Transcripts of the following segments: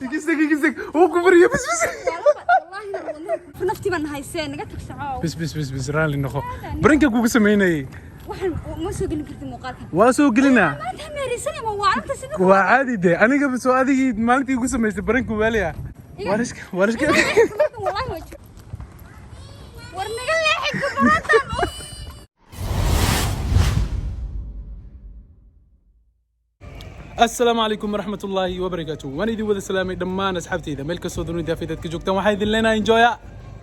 Igisag, igisag, wuu ku barya. Bis, bis. Wallaahi naftii baan haysee, naga tag, soco. Bis, bis, bis, bis, raalli noqo. Prank-ka kugu samaynayay. Waxaan ma soo gelin kartid muuqaalkan. Waa soo gelinaa. Maanta meeraysanaya, waa wacanta sida. Waa caadi de, aniga soo adigii maalintii igu samaysay prank-ku waali ah. Waa la iska. Wallaahi waa war, naga leexi gabadhan. Asalaamu calaykum waraxmat ullaahi wabarakaatu. Waan idin wada salaamay dhammaan asxaabteyda meel kastoo dunida daafeed ka joogtaan. Waxaan idin leenahay enjoya.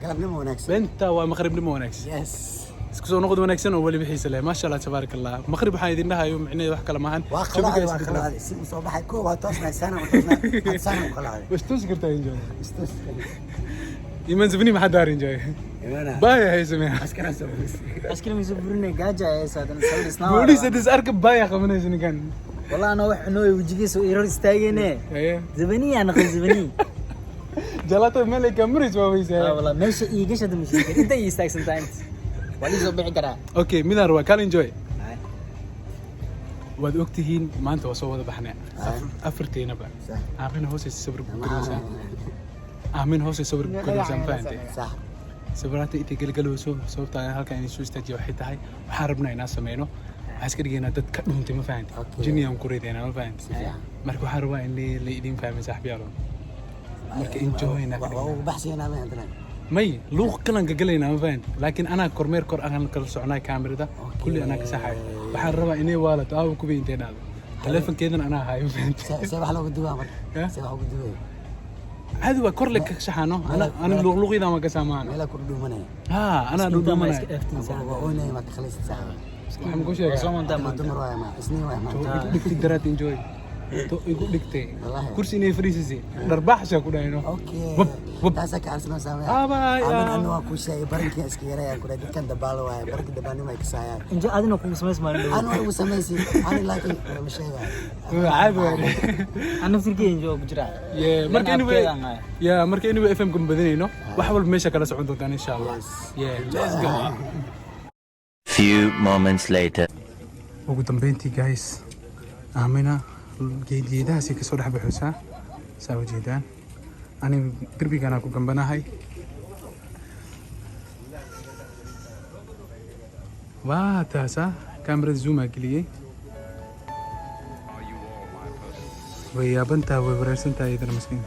Galabnimo wanaagsan. Beenta waa maqribnimo wanaagsan. Yes. Isku soo noqod wanaagsan oo weliba xiise leh. Maasha Allah, tabaarak Allah. Maqrib waxaan idin dhahayo micnaheedu wax kale maahan. Waa qalacday, waa qalacday, si uu soo baxay koo waa toosnay sana, waa toosnay sana u qalacday. Was toosi kartaa, enjoy. Istos. Iman zibni maxaa daar, enjoy. Imaana. Baaya haysamee. Askara soo buris. Askari mise burine, gaaja ay saadan sawir isna. Booliis hadis arka baaya qabanaysa ninkan. Wallahi ana wax cunooy wejigiisa irar istaagene. Haye. Zabani ana qay zabani. Jalaato meel ay kamarayso waa Ah. weysaa. Wallahi meesha ii gashada mashiinka inta ii istaagsan tahay inta waa lii soo bixi karaa. Okay, midaan rabaa kal, enjoy. Waad ogtihiin maanta waa soo wada baxnay afarteenaba. Sax. Aamin hooseysa sawir ku galaysaa, aamin hoosey sawir ku galaysaa, ma fahantay? Sax. Sawiraanta intay gelgalayso, sababta aan halkan inay soo istaajiya waxay tahay waxaan rabnaa inaan sameyno, waxaan iska dhigaynaa dad ka dhuuntay, ma fahantay? Okay. Jinni aan ku ridaynaa, ma fahantay? Fiican. Marka waxaan rabaa in la idin fahmay, saaxiibyaalo. Marka enjoy na ka waa dhignaa. ugu baxsaynaa ma hadana. May luuq kalan ka galaynaa, ma fahantay? Laakiin anaa kormeer kor anaan kala soconaa kaamirada. Kulli anaa ka saxayo. Waxaan rabaa inay waalato aawa kubi intay dhacdo taleefankeedana anaa hayo, ma fahantay? See wax loogu duwaa marka? Eh? See wax ugu duway? Caadi waa kor le ka saxaano ana ana luuqluuqyada ma ka saamaan. Meela ku dhuumanaya. Ha, anaa Dhuudhuumanaya. dhuudhuumanaya. Iska dhaaftiin. Waa oonaya ma takhliis sax. Waxaan ku sheegaa. Soo montaa maanta. Dumar waay ma isniin waay maanta. Igu dhigtay daraad, enjoy, to igu dhigtay. Wallaahi. Kursi inay fariisisay dharbaaxsha ku dhahayno. Okay. Wab, wab. Taasaa ka arsenal saameeya. Abaay, amin. ah. Anu waa kuu sheegay barankii iska yarayaan ku dhahay dadkan dabaalo waay baranka dabaalnimo ay kasaayaan. Injo adina kugu samays maalin dhow. Anu waa igu samaysay ani, laakiin ma sheegaayo. Caadi waa. Ana naftirkeyga injo ku jira. Yeah, marka Lan anyway, abkeedaan ahay. yeah, marka anyway FM kuma badinayno. Wax walba meesha kala socon doontaan insha Allah. Yeah, let's go. Few moments later. Ugu dambeyntii guys, Aamina geedgeedahaasay kasoo dhex baxaysaa, saa u jeedaan. Aniga derbiganaa ku gambanahay. Waa taasa kaamirada zoom aa geliyey. Way yaabantaha, way wareersantahay iyadana maskiin.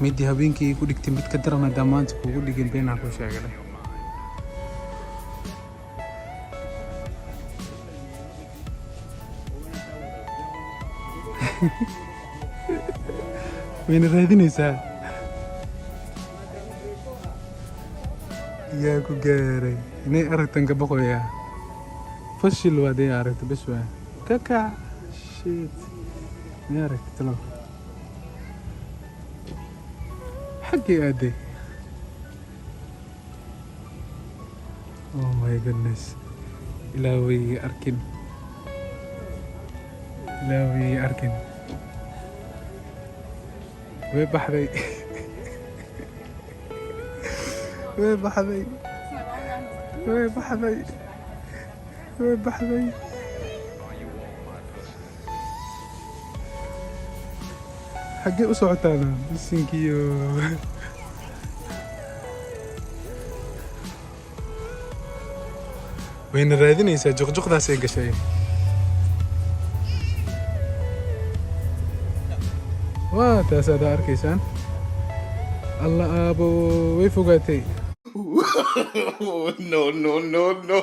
Midii habeenkii ku dhigtay mid ka daran haddaa maanta kugu dhigin, beenaan ku sheegay. Wayna raadinaysaa. Yaa ku gaaray inay aragtan ka boqoyaa fashil waa dee aragta bes waa ka kac. Shit, inay aragta talo xaggii aaday. Oh my goodness, ilaa way arkin, ilaa way arkin. Way baxday, way baxday, way baxday, way baxday. Xaggee u socotaana bisinkiyo? Wayna raadinaysaa, juqjuqdaasay gashay. Waa taas aad arkaysaan. Alla aabo, way fogaatay. No, no, no, no.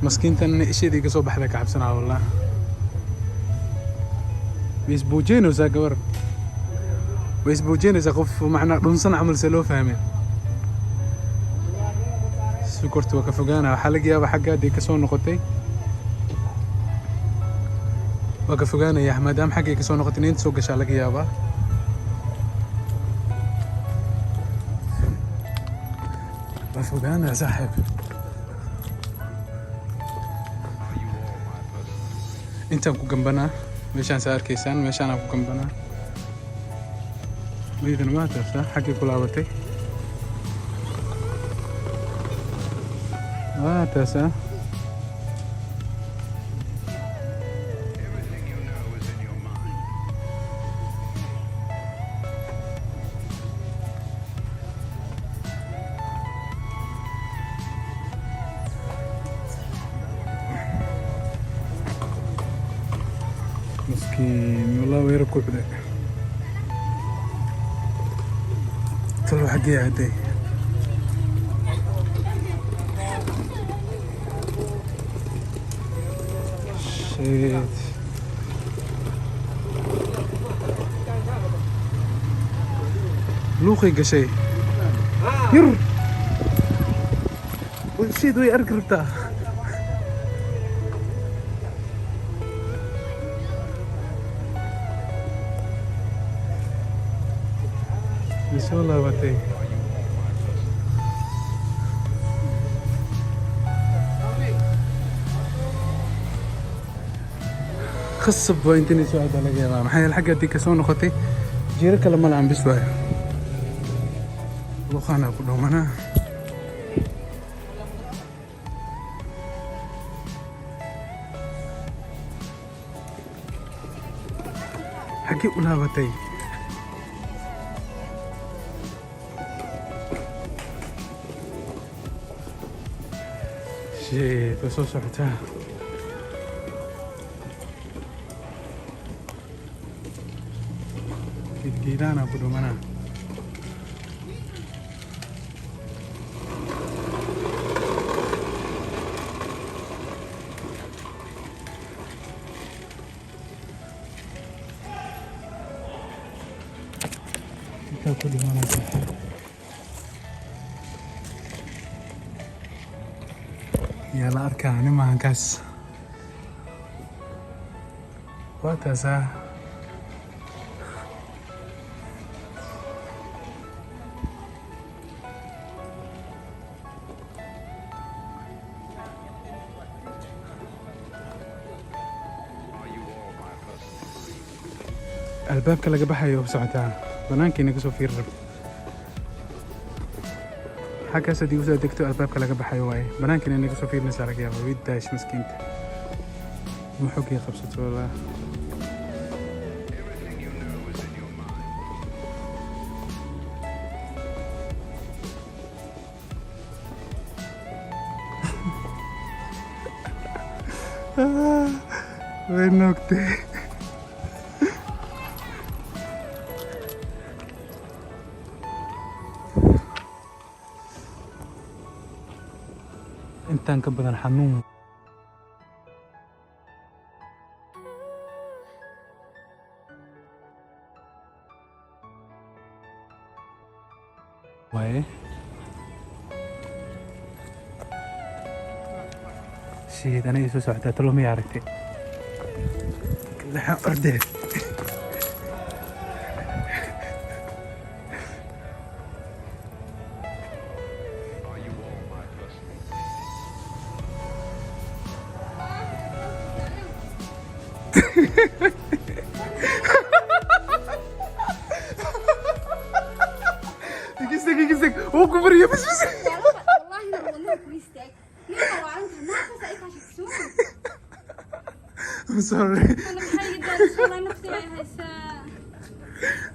Maskiintan isheedii ka soo baxda ka cabsanaa. Wallah way isbuujeynaysaa gabar, way isbuujeynaysaa. Qof macnaa dhunsan camal see loo fahmay? Sukorta waa ka fogaana. Waxaa laga yaabaa xagga haddii ka soo noqotay waa ka fogaanaya, maadaama xaggay ka soo noqotay inta soo gashaa laga yaabaa. Waa fogaanaa, saaxiib. Intaan ku gambanaa meeshaan, saa arkaysaan, meeshaanaan ku gambanaa. Maydana waa taasa, xaggay ku laabatay. Waa taasa. Everything you know is in your mind. Miskiin, wallah, way rukuucday. Talo xaggee aaday? Shit. Luuqay gashay yur. Shit, way arki rabtaa. Way soo laabatay. Khasab waa intanay soo aadaa laga yaabaa, maxaa yeele xagga haddii kasoo noqotay jiiro kale ma lahan. Bis waayo, luuqaanaa ku dhowmanaa. Xaggee u laabatay? Shit, way soo socotaa. Geedgeedaanaa ku dhumanaa. Intaa ku dhumanaa, saaxiib. Yaa la arkaa nimankaas? Waa taasaa. Are you all my personal Albaabka laga baxayo u socotaa, banaankiina kasoo fiiri rabto. Xaggaas haddii usoo degto, albaabka laga baxayo waaye. Banaankiina inay kasoo fiirinaysaa laga yaaba. Way daash miskiinta, ma xoggii qabsato walaa. Everything you know is in your mind. Way noogtay. Intaan ka badan xanuun waaye. Shit, aniga soo socotaa. Talo miyay aragtay? Laxa ordee. Are you all my personal Igistig, igistig, wuu ku baryo. Bas, bas. Wallahi wadnaha ku istaag. Ninka waa arrinta naafas ay kaashigso. I'm sorry. Ana maxay iga doonaysaa? Wallahi nafsi ay haysaa.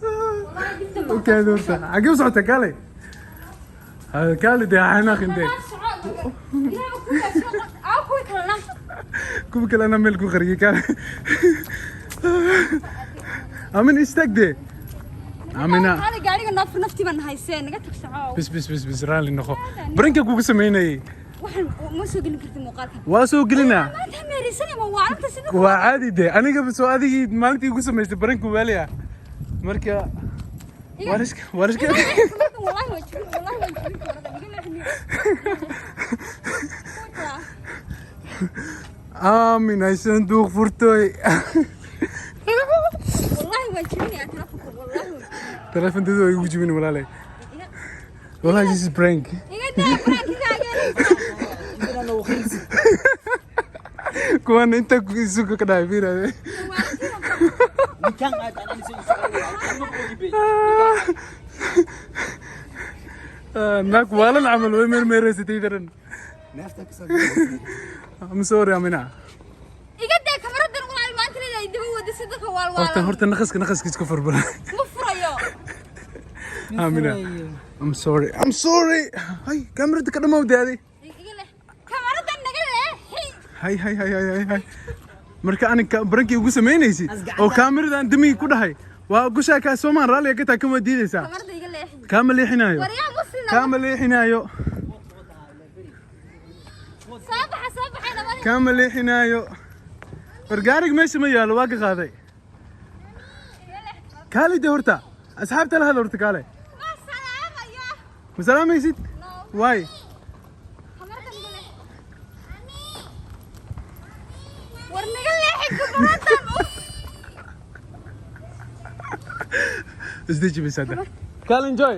Wallahi dibta ma. Okay, doorta xagee u socota? Kaalay, kaalay dee, xanaaqin dee. Ilaaha ku kaasho. Aa, kuwi kalena. Kuwa kale anaa meel ku qariyay. Kaalay, amin, istaag dee, amina. Kaale gaariga naaf, naftii baan haysee, naga tag, soco. Bis, bis, bis, bis, raalli noqo. Barinka kugu samaynayay. Waxaan ma soo gelin kartid muuqaalkan. Waa soo gelinaa. Maanta meeraysanaya, ma waa arrinta sida. Waa caadi dee, aniga soo adigii maalintii igu samaystay baranku waali ah. Marka waariska, waariska. Wallahi waa jibin, wallahi waa jibin koorada iga leexniyo. Aamin ay sanduuq furtoy. Wallahi waan jibinayaa telefonka, wallahi waan. Telefonteedu waa igu jibin, walaalay. Wallahi, this is prank. Iga Daa prank-gaaga. Intana nagu khilsi. Kuwan inta isuga ka dhahay fiirade. Ninkaan aad aan soo isu ma ogi be. Naag waalan camal way meermeeraysatay daran. Neefta kasoo gelaysa. I'm sorry, Amina. Iga daa kamaradan, walaal, maanta leedahay daba wada si dadka waalwaalan. Horta horta naqaska naqaska iska furbala. Ma furayo. Amina, I'm sorry, I'm sorry. Hay, kamarada ka dhamaw daaday. Iga leh kamaradan, naga leexi. Hay hay hay hay hay hay, marka aninka prank-kii ugu samaynaysid oo kaamiradan damigii ku dhahay waa gushaa kaa soomaan raalliga ka taa kama diidaysaa? Kamarada iga leexi. Kaama leexinaayo. Waryaa muslina. Kaama leexinaayo. Soo baxa, soo baxay labada. Kaama leexinaayo. War gaarig meesha ma yaalo, waa ka qaaday. Kaale de, horta asxaabta la hadal horta, kaale. Ma salaamayo. Ma salaamaysid? No. Waay. Kamarada naga leexi. War naga leexi kamaradan, uf. Isdeji bas hadda, kaale, enjoy.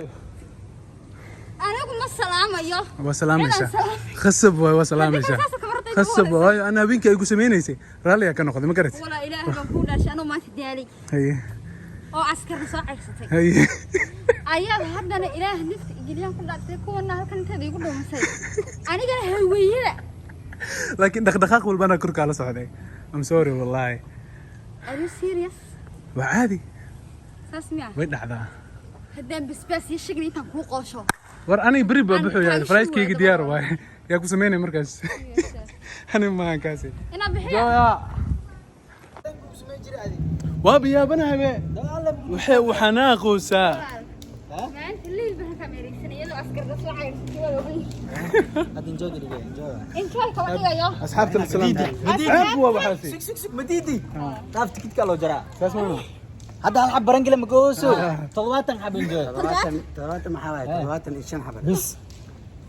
Anigu ma salaamayo. Waa salaamaysaa. Cidaan salaam. Khasab waay, waa salaamaysaa. Haddii saas kamarada igu Khasab horeysa. waay, ana habeenkii ay ku sameynaysay raalligaa ka noqday, ma garat? Walaa Ilaahay baan kuu dhaashay, anuu maanta daalay Haye. oo askarna soo ceyrsatay Haye. ayaad haddana Ilaah nafta igeliyaan ku dhaartay kuwana halkan inteeda igu dhuumasay anigana haweeyada. Laakiin dhaqdhaqaaq walba anaa korkaa la socday. I'm sorry, wallahi. Are you serious? Waa caadi. Saas miya? Way dhacdaa. Haddaan basbaas iyo shigni intaan kuu qoosho. War aniga beri baa Aan buxuu yahay. kaaga FlightKayga shubi. Diyaar waay. Yaa ku sameynaya markaas? Ani maahan kaasi. Inaa bixiya. Joya waa biyaabanahay be, waxay waxanaaqoosaa. Maanta liil baan ka meereysan iyadoo askarta soo ceyrsatay, waa ogay. Hadda enjoy dhigay, enjoy. Enjoy kama dhigayo. Asxaabta la salaamta, ceeb waa waxaasi. Sug, sug, sug, madiidi dhaaf, tikidka loo jaraa. Saas maana. Hadda hal xab prank-gile ma gooso, 70 xab enjoy. 70, 70 maxaa waaye? 75 xabad. Bis.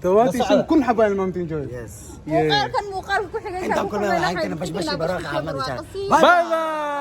75,000 xabaa ilmaamta enjoy. Yes. Muuqaalkan muuqaalka ku xigay. Intaan kulmay waxaan keena bashbash iyo barwaaqo caafimaad insha Allah. Bye bye.